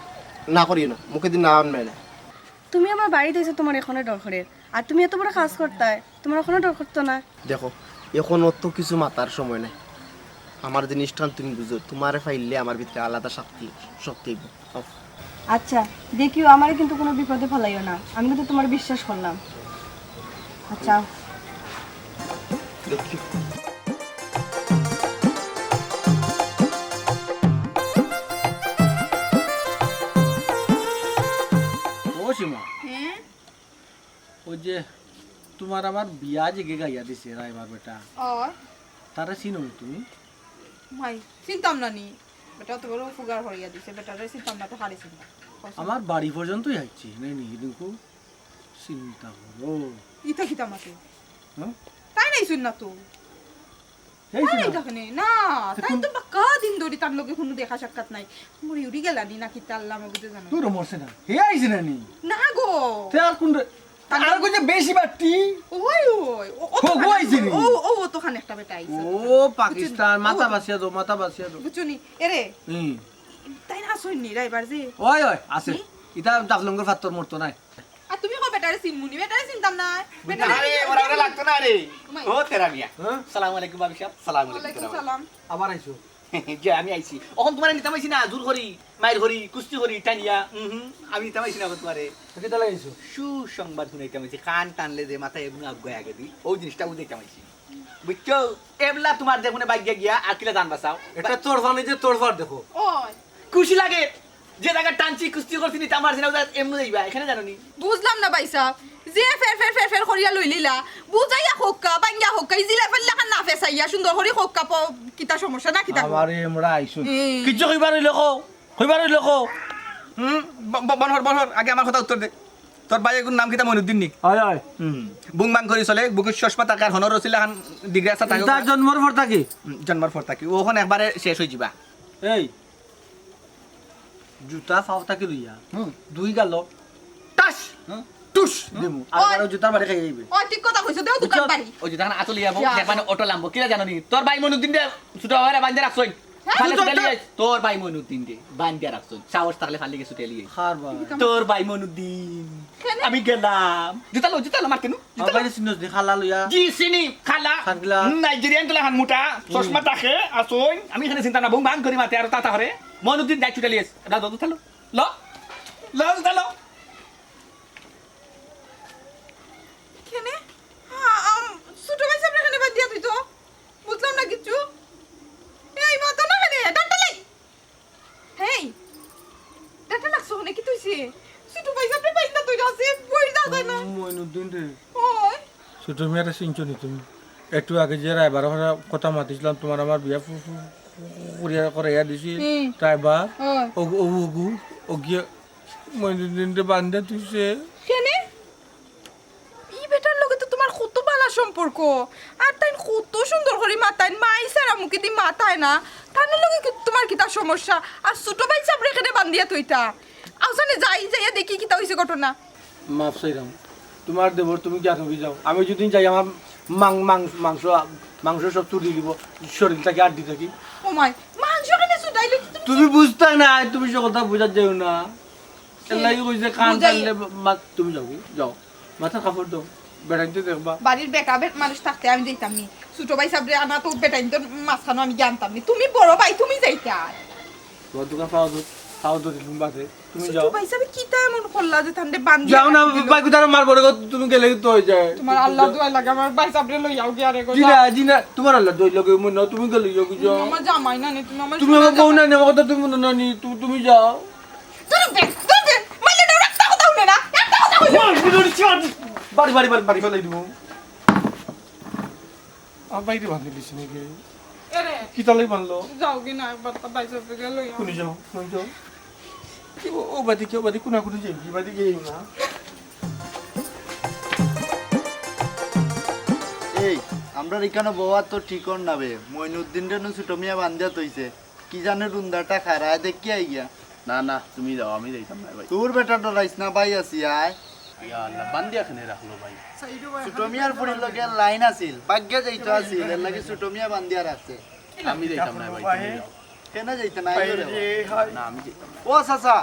না করিও না, মুখে দিন না আনবে না। তুমি আমার বাড়িত আইছো, তোমার এখনো ডর করে, আর তুমি এত বড় কাজ করতায়, তোমার এখনো ডর করতো না। দেখো, এখন অত কিছু মাতার সময় নাই। আমার জিনিসটা তুমি বুঝো, তোমারে পাইলে আমার ভিতরে আলাদা শক্তি, শক্তি আইবো। আও। আচ্ছা, দেখিও, আমারে কিন্তু কোনো বিপদে ফালাইও না, আমি কিন্তু তোমার বিশ্বাস করলাম। আচ্ছা। দেখিও। ও সীমা, হ্যাঁ? ওই যে তোমার আমার বিয়া যে গে গাইয়া দিছে রায়বার বেটা, ও। তারে চিনো নি তুমি? মাই, চিনতাম না নি। বেটা তো বড় ফুগার হরিয়া দিছে, বেটারে চিনতাম না তো হারে চিনতাম। আমার বাড়ি পর্যন্তই আইছি, নাই নি, কিন্তু চিন্তা করো। ইতা কিতা মাতে? হ্যাঁ? তাই নাই শুন না তো। এই তাই নাই শুন না। দেখনে, না, তো তাই কোন তো বাক্কা দিন ধরি তার লগে কোনো দেখা সাক্ষাৎ নাই। মরি উড়ি গেলা নি নাকি তার লামা বুঝে জানো? তোর মরছে না। হে আইছে না নি? না গো। তে আর কোন রে-, তার আর কই যে বেশি বাট্টি? ওই, ওই, ও, ও তো হো, খান, আইছে নি? ও, ও, ও তো খান একটা বেটা আইছে। ও, বুঝছো নি? পাকিস্তান, ও মাথা তো বাসিয়া দো, মাথা বাসিয়া দো। বুঝছো নি? এরে, হুম। তাই না শুননি, রাইবার যে? ওই, ওই, আছে। হুম? ইতা জাফলঙ্গর ফাত্তর মরতো নাই। আর তুমি কও বেটারে চিনমু নি? বেটারে চিনতাম না। বেটারে আরে, চিনতাম ওরা, ওরা না। লাগতো না রে। ঘুমাই। ও, তেরা মিয়া। হ্যাঁ? সালাম আলাইকুম, ভাবি সাহেব। সালাম আলাইকুম, ওয়ালাইকুম তেরা মিয়া। সালাম। আবার আইছো? যে আমি আইছি। অখন তোমারে নিতাম আইছি না, জোর করি, মাইর করি, কুস্তি করি, টানিয়া। উম হুম, আমি নিতাম আইছি না অখন তোমারে। তো কিতা লাগাইছো? সুসংবাদ শুনাইতাম আইছি। কান টানলে যে মাথায় এগুলো আগুয়ায় আগে দি, ওই জিনিসটা বুঝাইতাম আইছি। বুঝছো? এবলা তোমার দেখুনে বাইক গিয়া আর কিলা জান বাঁচাও। এটা তোর ফানি যে তোর ফার দেখো। ওই। খুশি লাগে। যে জায়গা টানছি, কুস্তি করছি, নিতাম পারছি না, ওটা এমনি যাইবা, এখানে জানো নি? বুঝলাম না ভাই সাহেব, যে ফের ফের ফের ফের করিয়া লইলিলা, বুঝাইয়া কউক্কা, বাঙ্গিয়া কউক্কা, ই জিলাফাল্লা খান না ফেসাইয়া, সুন্দর করি কউক্কা, প-, কিতা সমস্যা না কিতা? আমারে আমরা আইছুন। হুম। কিচ্ছু কইবার অইলে কও, কইবার অইলে কও। হুম, ব-, ব-, বনহর, বনহর, আগে আমার কথা উত্তর দে। তোর ভাই এগুর নাম কিতা মইনুদ্দিন নি? হয়, হয়। হুম, বুং বাং করি চলে, বুকুর চশমা থাকে আর হনর রসিলা খান ডিগ্রি আছে থাকে। তার জন্মর পর থাকি? হুম, জন্মর পর থাকি। ও ওখানে একবারে শেষ হয়ে যিবা। এই, জুতা ফাও থাকি লইয়া, হুম। দুই গালো, টাস, হুম। টুস, হুম। দিমু। আর ওই। বারো জুতার বাড়ি খাই যাইবে। ওই, ঠিক কথা কইছো, দেও দোকান বুঝছো? বাড়ি। ওই জুতা খান আতো লইয়া বউ, যা। দেখবা না অটো লাম্বো। কিলা জানো নি? তোর ভাই মনুদ্দিন দে, ছোট ভাইরে বান্ধে রাখছইন। হ্যাঁ? খালি ছোট ছোট ভাই। লিয়ে, তোর ভাই মনুদ্দিন দে, বান্ধে রাখছইন। সাহস থাকলে খালি গেছে ছুটে লিয়ে। খার ভাই। তোর ভাই মনুদ্দিন। কেনে? আমি গেলাম। জুতা লো, জুতা লো, মারতে নু। জুতা লো। বাইরে চিনস দে, খালা লইয়া। জি, চিনি, খালা। খান গিলা। নাইজেরিয়ান তোলা খান মোটা, হুম। চশমা থাকে, আসইন। আমি এখানে চিন্তা না, বউ মান করি মাতে আর তাতা হরে। মনুদ্দিন যাই ছুটে লিয়েস। দাও, দাও, জুতা লো। লো। লো, জুতা লো। কেনে? আ-, আম, ছোট ভাই সাহেব এখানে বাদ দিয়া তুই তো। বুঝলাম না কিচ্ছু। এই মা তো না কেনে? ডাক্তার লাই। হেই, ডাক্তার লাগছো কেনে? কি তুইছে? ছোট ভাই সাহেব বাইন্দা তুই আছে, বই যা যায় না। মইনুদ্দিন রে। ওই। ছোট মিয়ারে চিনছো নি তুমি? একটু আগে যে রায়বার কথা মাতিছিলাম, তোমার আমার বিয়া ফু-, ফু-, ফু-, করিয়া করাইয়া দিছি। হুম। রায়বার, ওই। ওগু, ওগু, ওগিয়ে মইনুদ্দিনরে বান্ধে তুইছে। কেনে? ই বেটার লগে তো তোমার কত ভালা সম্পর্ক। আর তাইন কত সুন্দর করি মাতাইন, মাই সারা মুখেদি মাতায় না। তার লগে কি তোমার কিতা সমস্যা? আর ছোট ভাই সাবরে কেনে বান্ধিয়া থইতা? আউসানে যাই, যাইয়া দেখি কিতা হইছে ঘটনা। মাফ চাইরাম। তোমার দেবর, তুমি জ্ঞান হবি যাও। আমি যদি যাই, আমার মাং-, মাং-, মাংস, মাংস সব চুরি দিব, শরীর থাকি, আড্ডি থাকি। ও মাই, মাংস কেনে চুটাইলে কি তুমি? তুমি বুঝতায় না, তুমি সে কথা বুঝার যাও না। এর লাগি কইছে কান বুঝাই। টানলে মা-, তুমি যাও কি? যাও। মাথার কাপড় দাও। বেটাইনতে দেখবা। বাড়ির বেটা বে-, মানুষ থাকতে আমি যাইতাম নি। ছোট ভাই সাবরে আনা তো বেটাইনতর মাঝখানো আমি জানতাম নি। তুমি বড় ভাই, তুমি যাইতায়। তোমার দোকান পাওয়া যাবে। তাও তো দিলুম বাদে। তুমি যাও। ভাই সাহেব, কিতা এমন করলা যে তানরে বান্ধি যাও না, ভাই, কোথায় মারবো রে গো, তুমি গেলে তো হয়ে যায়। তোমার আল্লাহ দোয়া লাগে, আমার ভাই সাহেবরে লইয়াও গিয়া রে গো। জি না, জি না, তোমার আল্লাহ দোয়া লাগে, মনে হয় তুমি গেলে যাও, যাও। আমার জামাই না নি, তুমি আমার তুমি আমার বউ না নি, আমার কথা তুমি মনে না নি, তুমি, তুমি যাও। তোর বে, তোর বে, মাইলে না, একটা কথা হুনে না, একটা কথা হুনে না। বাড়ি, বাড়ি, বাড়ি, বাড়ি ফেলাই দিব। আমার বাইরে বান্ধি দিছি নাকি? এরে, কি তালাই বানলো? যাও কি না একবার তো ভাই সাহেবরে লইয়া। কোনি যাও, কোনি যাও। কি ও, ও বাদি, কি ও বাদি, কোনা কোনি যাই, কি বাদি গেই না? এই, আমরার ইকানো বওয়া তো ঠিক অর না বে। মইনুদ্দিনরে নু ছুটো মিয়া বান্ধিয়া থইছে। কি জানে রুন্দাটা খারায়, দেখি আইগিয়া। না না, তুমি যাও, আমি যাইতাম না ভাই। তোর বেটা ডরাইস না, ভাই আছি আয়। ইয়া আল্লাহ, বান্ধিয়া কেনে রাখলো ভাই? ছুটো মিয়ার ফুড়ির লগে লাইন আছিল, ভাগ্যে যাইতো আছিল, এর লাগি ছুটো মিয়া বান্ধিয়া রাখছে। আমি যাইতাম না ভাই, তুমি যাও। কেনে যাইতে না, আইও রে বাবা। না, আমি যাইতাম না। ও চাচা,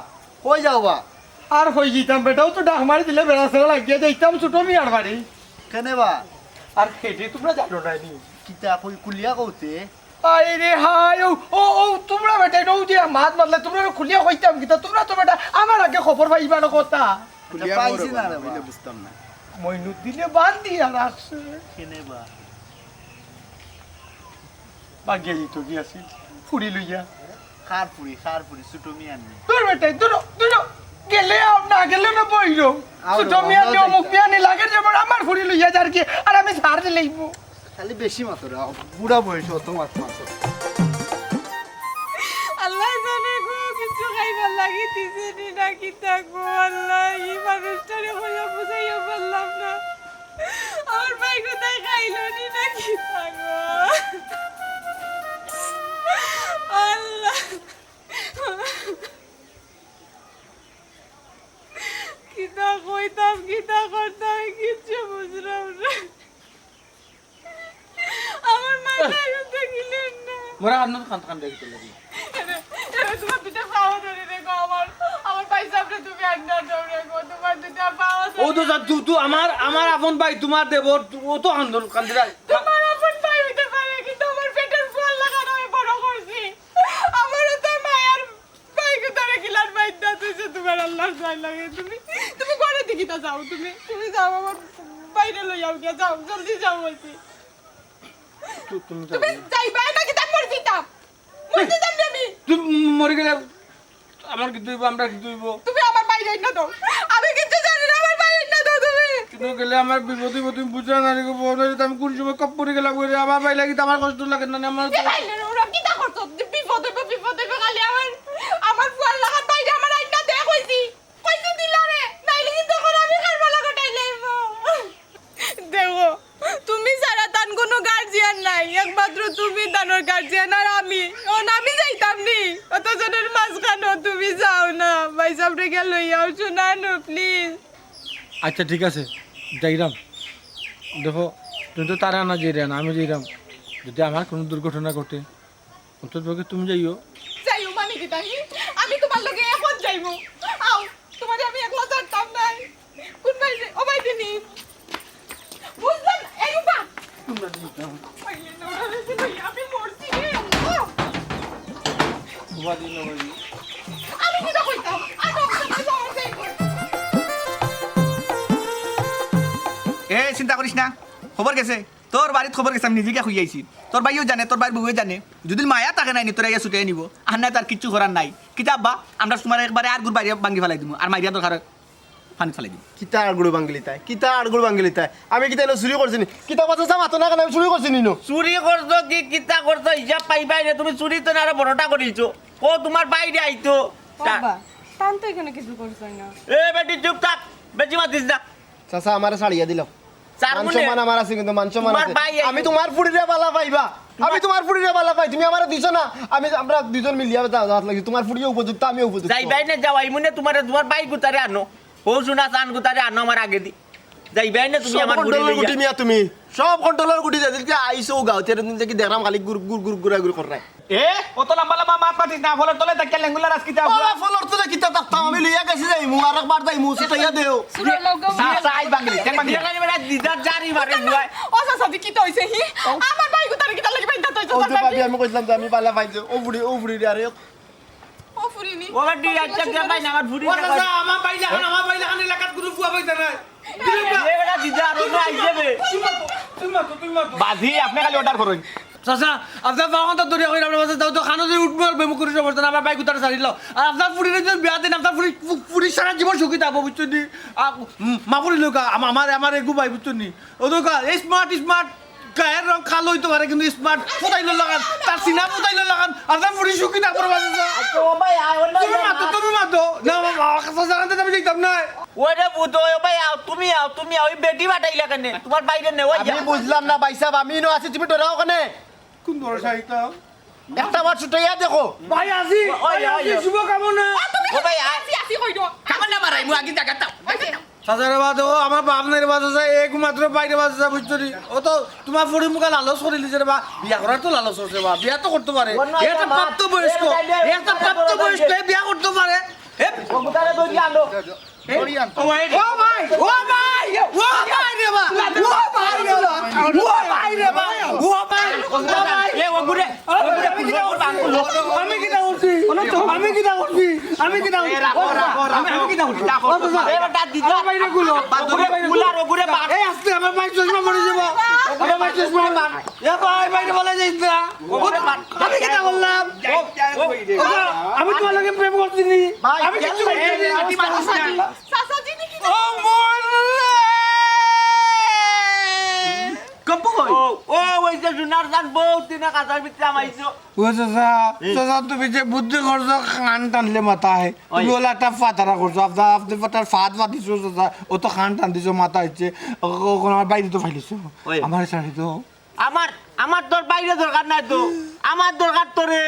কই যাও বা? আর কই যাইতাম, বেটাও তো ডাক মারি দিলে বেড়া ছেড়ে লাগিয়া যাইতাম ছুটো মিয়ার বাড়ি। কেনে বা? আর হেডে তোমরা জানো না নি? কিতা কই খুলিয়া কওতে? আরে হায়, ও, ও, ও, তোমরা বেটা, এটা ও দিয়া মাত মাতলে, তোমরা খুলিয়া কইতাম কিতা? তোমরা তো বেটা আমার আগে খবর পাইবা না কথা। খুলিয়া পাইছি না রে বা। বুঝতাম না। মইনুদ্দিনে বান্ধিয়া রাখছে। কেনে বা? বাগিয়া দিত গিয়াছিল, ফুড়ি লইয়া। খার ফুড়ি, খার ফুড়ি, ছুটো মিয়া নি। দূর বেটা, দূর, দূর। গেলে আও, না গেলে না বইরো। আও রে ছুটো বাবা, মিয়া আমরাও নিয়ে অমুক যাইতাম। মিয়া নি লাগে যে আমার, আমার ফুড়ি লইয়া যার কি, আর আমি ছাড় দিলেইব। খালি বেশি মাতো রে, বুড়া বয়স অত মাত মাতো। আল্লাহ জানে গো, কিছু খাইবার লাগি দিছে নি না কিতা গো আল্লাহ, এই মানুষটারে কইয়া বুঝাইয়া পারলাম না। আমার ভাই কোথায় খাইলো নি না কিতা গো আল্লাহ। কিতা কইতাম, কিতা করতাম, কিচ্ছু বুঝলাম না। আমার মাথায় উঠে গেলেন না। মোরা আন্নত খান খান দেখি তোর লাগি। এরে, এরে, তোমার দুইটা পাও ধরে রে গো আমার। আমার ভাই সাহেবরে তুমি আন্না দাও রে গো, তোমার দুইটা পাও ধরে। ও তো যা, তুই, তুই আমার, আমার আপন ভাই, তোমার দেবর, ও তো আন্দোলন কান্দিরা। তোমার আপন ভাই হইতে পারে, কিন্তু আমার পেটের ফুয়ার লাখান আমি বড় করছি। আমারও তো মায়ার ভাই কোথায় কিলার বাইন্দা তুইছে তোমার আল্লাহর দোয়াই লাগে। তুমি, তুমি ঘরে দিকে তা যাও, তুমি, তুমি যাও আমার বাইরে লই যাও গিয়া, যাও, জলদি যাও বলছি। তু-, তুমি যাও। তুমি যাইবাই না কিতা মরে দিতাম? মরে দিতাম রে আমি। তুই মরে গেলে আমার কি দইব, আমরা কি দইব? তুমি আমার বাইরে না দাও। আমি কিচ্ছু জানি না, আমার বাইরে না দাও তুমি। কিন্তু গেলে আমার বিপদ হইব, তুমি বুঝো না রে গো, বউরে, আমি কোন সময় কপ পড়ে গেলাম রে, আমার ভাই লাগি তো আমার কষ্ট লাগে না, আমার এ ভাই রে, ওরা কিতা করছো? বিপদ হইব, বিপদ হইব, খালি আমার, আমার ফুয়ার লাখান বাইরে আমার আইনা দে কইছি। কইছি দিলা রে, নাইলে কিন্তু এখন আমি কারবালা ঘটাই লইব। দেখো, তুমি ছাড়া তান কোনো গার্জিয়ান নাই, একমাত্র তুমি তানোর গার্জিয়ান আর আমি। অন আমি যাইতাম নি, অত জনের মাঝখানো তুমি যাও না। ভাই সাহেবরে গিয়া লইয়াও, শোনা নো, প্লিজ। আচ্ছা, ঠিক আছে, যাইরাম। দেখো, তুমি তো তারা না যাইরা না, আমি যাইরাম। যদি আমার কোনো দুর্ঘটনা ঘটে, অন্তত পক্ষে তুমি যাইও। যাইও মানে কিতা হি? আমি তোমার লগে এখন যাইমু। আও, তোমারে আমি একলা ছাড়তাম নায়। কোন ভাই রে? ও ভাই দিনি। বুঝলাম, এই উবা। আমি মরছি রে, আল্লাহ। আমি কিতা কইতাম? আর কখনো আমার যাইবো। এ, চিন্তা করিস না, খবর গেছে। তোর বাড়িত খবর গেছে, আমি নিজে গিয়া কই আইছি। তোর ভাইও জানে, তোর ভাইর বউয়ে জানে। যদি মায়া থাকে নাই নি, তোরা ইয়া ছুটে নিব। আর না, তার কিচ্ছু করার নাই। কিতা আব্বা, আমরা তোমার একবারে আর গুড় বাইরে ভাঙ্গি ফালাই দিমু। আর মাইরিয়া দরকার হয়, পানি ফালাই দিমু। কিতা আর গুড় ভাঙ্গিলি তাই? কিতা আর গুড় ভাঙ্গিলি তাই? আমি কিতা এনে চুরি করছি নি? কিতা কথা চা মাতো না কেন? আমি চুরি করছি নি নো? চুরি করছো কি, কিতা করছো? হিসাব পাইবাই রে, তুমি চুরি তো না আরো বড়টা করিছো। ও তোমার বাইরে আইতো। তা- বাবা, তান তো এখানে কিছু করছই না। এ বেটি, চুপ থাক, বেশি মাতিস না। চাচা, আমারে ছাড়িয়া দিলাম। চার মান গুণে সম্মান আমার আছে, কিন্তু মান সম্মান তোমার আছে। ভাই এই- আমি তোমার ফুড়িরে ভালা পাইবা। আমি তোমার ফুড়িরে ভালা পাই। তুমি আমারে দিছো না। আমি, আমরা দুইজন মিলিয়া যা-, যা লাগি। তোমার ফুড়িও উপযুক্ত, আমিও উপযুক্ত। যাইবাই না, যাও, এই মনে তোমার, তোমার ভাই গুতারে আনো। ও শোনা, চান গুতারে আনো আমার আগে দি। যাইবাই না তুমি সব আমার ঘুরে কন্ট্রোলর লইয়া। গুটি মিয়া তুমি। সব কন্ট্রোলর গুটি, যেদিনকে আইছো গাঁও, সেদিন দেখি দেখরাম খালি গুর গুর গুর ঘুরাঘুরি কররায়। এ, অত লম্বা লম্বা মাত মাতিস না, ফলর তলে থাকিয়া লেঙ্গুলা রাস কিতা ও, ফলর তলে কিতা থাকতাম? আমি লইয়া গেছি যাইমু, আরেক বার যাইমু, ছুটাইয়া দেও। সুরার লগে চা, চা, আই বাঙালি, ঠেক বাঙালি। বিয়া গাড়ি বেটা দিদার জারি মারে বুয়াই। ও চাচা, দি কিতা হইছে হি? আমার ভাই কোথায় কিতা লাগি বাইন্দা তো ও তো ভাবি, আমি কইছিলাম যে আমি বালা পাই যে, ও বুড়ি, ও বুড়ি রে, আরে। ও ফুরিনি। ও বেটি, আচ্ছা, দিয়া পাই না, আমার ফুরি ও চাচা, আমার ভাই লাখান, আমার ভাই লাখান এলাকাত কুনু ফুয়া পাইতা নাই। এ বেটা দিদা, আর অন্য আইছে বে। তুই মাতো, তুই মাতো, তুই মাতো। বাজি, আপনে খালি অর্ডার করইন। চাচা, আপনার বাবা তো দরিয়া কইরা, আপনার বাবা তো খানো দিয়ে উঠবো আর বেমুখ করে সমস্যা না, আমার ভাই কুতারে ছাড়িল। আর আপনার ফুরিরে যদি বিয়া দেন, আপনার ফুরি, ফু-, ফুরি সারা জীবন সুখী থাকবো, বুঝছইন নি? আ, উম, মা ফুরি লোক, আম-, আমার, আমার এগু ভাই, বুঝছইন নি? ও তো কা-, এই স্মার্ট, স্মার্ট, গায়ের রং কালো হইতে পারে, কিন্তু স্মার্ট ফুটাইল লাখান, তার সিনা ফুটাইল লাখান, আপনার ফুরি সুখী থাকবো, বাবা। আচ্ছা, ও ভাই, আয়, অন্য তুমি মাতো, তুমি মাতো। না, বাবা, আমার কাছে জানাতে আমি যাইতাম না। ওরে ভূত, ও ভাই, আও, তুমি আও, তুমি আও, এই বেটি বাটাইলা কেনে? তোমার বাইরে নেওয়া আমি যা। বুঝলাম না, ভাই সাহেব, আমি ইনো আছি, তুমি ডরাও কেনে? কোন ভরসা এটা? একটা বার ছুটাইয়া দেখো। ভাই, আসি, ওই, ভাই, ওই, আসি, ওই। শুভকামনা। ও ভাই, আয়। আসি, আসি, কই গো? কামনা মারাই, মু আগে জায়গা দাও। ওই যে। চাচা রে বা, দেখো, আমার বাপ নাই রে বা, চাচা, একমাত্র ভাই রে বা, চাচা, বুঝছো নি? ও তো তোমার ফুরি মুখা লালচ করিলিছে রে বা, বিয়া করার তো লালচ আছে বা, বিয়া তো করতে পারে। ও না, এ তো বাবা, প্রাপ্ত বয়স্ক, এ না, এ তো না, প্রাপ্ত বয়স্ক, এ বিয়া করতে পারে। এ ও কোথায় ধরি আনো? ও ভাই, ও ভাই, ও ভাই রে বা, ও ভাই রে বা, ও ভাই রে বা, ও ভাই, ও ভাই। এ, ও ঘুরে, ও ঘুরে, আমি কিতা করছি? আমি কিতা করছি? আমি কিতা করছি? আমি কিতা করছি? এ, রাখো, রাখো, রাখো। আমি কিতা করছি? রাখো। ও চাচা, এ, ওটা দিদি। আমার বাইরে গুলো। বাদ দাও, আমার বাইরে গুলার, গুলো। ও ঘুরে বাদ। এই আস্তে, আমার ভাই চশমা পড়ে যাবো। আমার ভাই চশমা পড়ে। এ ভাই, বাইরে বলা যাইস না। ও ঘুরে বাদ। আমি কিতা করলাম? ও, ও, ও, আমি তোমার লগে প্রেম করছি নি। ভাই, আমি কিচ্ছু করছি নি। চাচাজি, দেখি ও মরলে। কম্পু কই? ও, ও, ওই যে সোনার চান বহুত দিনে কাঁচার ভিতরে আমাইছো। ও চাচা, চাচা, তুমি যে বুদ্ধি করছো, কান টানলে মাথায়। ওই। তুমি ওলা একটা ফাতারা করছো, আপনার, আপনি ফাতার ফাত ফাতিছো চাচা, ও তো কান টান দিছো, মাথা হচ্ছে, ও, ও, ও, আমার বাইরে তো ফাইলিছো। ওই। আমার সাথে তো আমার, আমার তোর বাইরে দরকার নাই তো, আমার দরকার তোরে।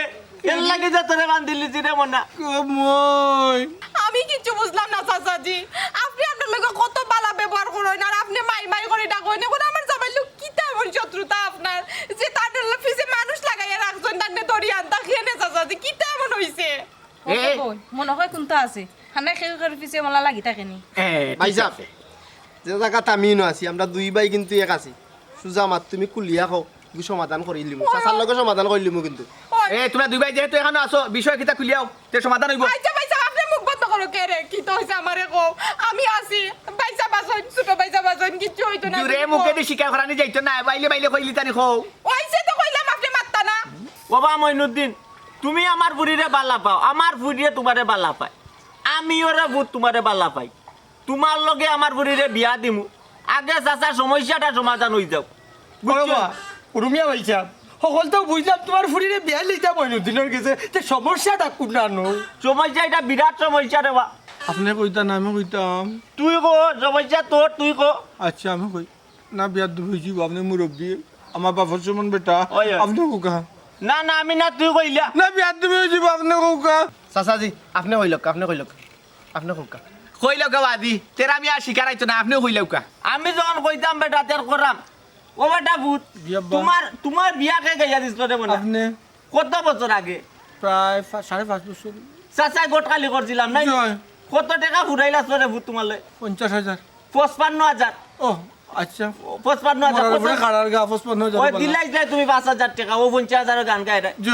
এর লাগি যে তোরে বান্ধিলিছি রে মনা। কমই। আমি কিচ্ছু বুঝলাম না চাচাজি, আপনি আপনার লগে কত বালা ব্যবহার করইন আর আপনি মাই মাই করে ডাকইন। এখন আমার জামাইর লগে কিতা এমন শত্রুতা আপনার যে তার পিছে মানুষ লাগাইয়া রাখছইন, তার দরিয়া আনতা খেয়ে নে চাচাজি, কিতা এমন হইছে? ও তো এ? কই, মনে হয় কোনটা আছে। হানে কেউ কেউর পিছে মালা লাগি থাকে নি। এ, ঠিক ভাইসাব, আছে। যে জাগাত আমি ইনো আছি, আমরা দুই ভাই কিন্তু এক আছি। সুজা মাত, তুমি খুলিয়া কও, ইগু সমাধান করিলিমু। ওই। চাচার লগে সমাধান করিলিমু কিন্তু। ওই। এ, তোমরা দুই ভাই যেহেতু এখানো আছো, বিষয় কিতা খুলিয়াও, তে সমাধান হইব। আচ্ছা, ভাইসাব, আপনি মুখ বন্ধ করো, কে রে? কিতা হইছে আমারে কও? আমি আছি, ভাইসাব আছইন, ছোট ভাইসাব আছইন, কিচ্ছু হইতো না, জুরে তুমি মুখে কও। দি শিকার করানি যাইতো না, বাইলে বাইলে কইলি তানি কও। ওইসে তো কইলাম, আপনি মাততা না। বাবা মইনুদ্দিন, তুমি আমার ফুরিরে বালা পাও, আমার ফুরিয়ে তোমারে বালা পায়, আমি ওরে ভূত তোমারে বালা পাই। তোমার লগে আমার ফুরিরে বিয়া দিমু, আগে চাচা সমস্যাটা সমাধান হই যাও। বুঝছো? বাবা, রুমিয়া ভাইসাব, হকলতাউ বুঝলাম তোমার ফুরিরে বিয়া লইতা মইনুদ্দিনর গেছে, তে সমস্যাটা কুনানো? সমস্যা এটা বিরাট সমস্যা রে বা। আপনি কইতা না, আমি কইতাম। তুই কো, সমস্যা তোর, তুই কো। আচ্ছা, আমি কই। না, বেয়াদবি অইযিবো, আপনে মুরব্বি, আমার বাপর সমান বেটা, ওই, ওই। আপনে কউক্কা। না, না, আমি না, তুই কইলা। না, বেয়াদবি অইযিবো, আপনে কউক্কা। চাচাজি, আপনে কইলউক্কা, আপনে কইলউক্কা, আপনে কউক্কা। কইলউক্কা বাদি, তেরা আমি আর শিকার আইতো না, আপনে কইলউক্কা। আমি যখন কইতাম বেটা, তের করাম। ও বেটা ভূত, জি আব্বা। তোমার, তোমার বিয়া কে গাইয়া দিছিল রে মনে? আপনে। কত বছর আগে? প্রায় পা-, সাড়ে পাঁচ বছর। চাচায় গটকালি করছিলাম, নাই? জি অয়। কত টেকা ফুরাইলা রে ভূত তোমার লগে? পঞ্চাশ হাজার। পঁচপান্ন হাজার। ও, আচ্ছা। পঁচপান্ন হাজার, মরার উপরে কত? খাড়ার গা, পঁচপান্ন হাজার ওই বলা। দিলাই যায় তুমি পাঁচ হাজার টেকা, ও পঞ্চাশ হাজারর গান গায় রে। জি।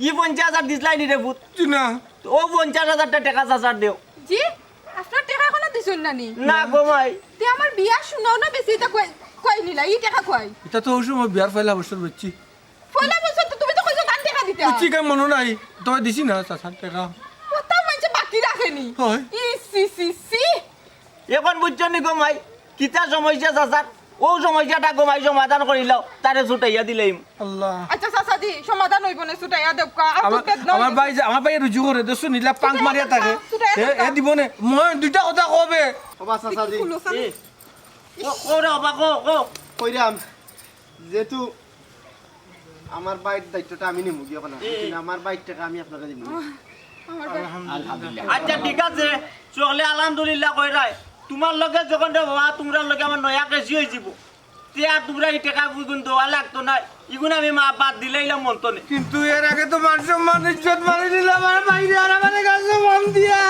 ই পঞ্চাশ হাজার দিছলাই নি রে ভূত? জি না। ও পঞ্চাশ হাজার টেকা চাচার দেও। জি? আপনার টেকা এখনো দিছইন না নি? না গো মাই। তে আমার বিয়ার সোনাও না বেশি, ইটা কই, কই নিলা? ই টেকা কই? ইটা তো অউ সময় বিয়ার পয়লা বছর বেচছি। পয়লা বছর তো তুমি তো কইছো গান টেকা দিতা। বুঝছি, কেন মনো নাই? তবে দিছি না, চাচার টেকা। কথা মানছে বাকি রাখেনি। হয়। ই সি সি সি। এখন বুঝছো নি গো মাই? কিতা সমস্যা চাচার? অউ সমস্যাটা গো মাই সমাধান করিলাও, তারে ছুটাইয়া দিলাইমু। আল্লাহ। আচ্ছা চাচাজি, সমাধান অইবো নে, ছুটাইয়া দেউক্কা। আর আমার, তো পেট নয়। আমার ভাই যে, আমার ভাই রুজু করে, দেখছো নি, ইলা পাঙ্ক মারিয়া থাকে। ছুটাইয়া এ, এ দেউক্কা। দিবো নে। মই দুইটা কথা কবে? ও বা চাচাজি। খুলো চাচা। এ। ও, ও রে বাবা, ও, ও। কইরাম, যেহেতু আমার ভাইর দায়িত্বটা আমি নিমু গিয়া ওখানে। এ, এ। আমার ভাইর টেকা আমি আপনারে দিমু। আমার ভাই। আলহামদুলিল্লাহ। আচ্ছা, ঠিক আছে, চলে আলহামদুলিল্লাহ কইরায়। তোমার লগে যখন রে বাবা, তোমরার লগে আমার নয়া কেসি অইযিবো। তে আর তোমরা ই টেকা ইগুন দেওয়া লাগতো নায়। ইগুন আমি মাফ বাদ দিলাইলাম মন তনে। কিন্তু এর আগে তো মান সম্মান ইজ্জত মারি দিলাম আমার ভাইরে আর আমার কাছে মন দিয়া।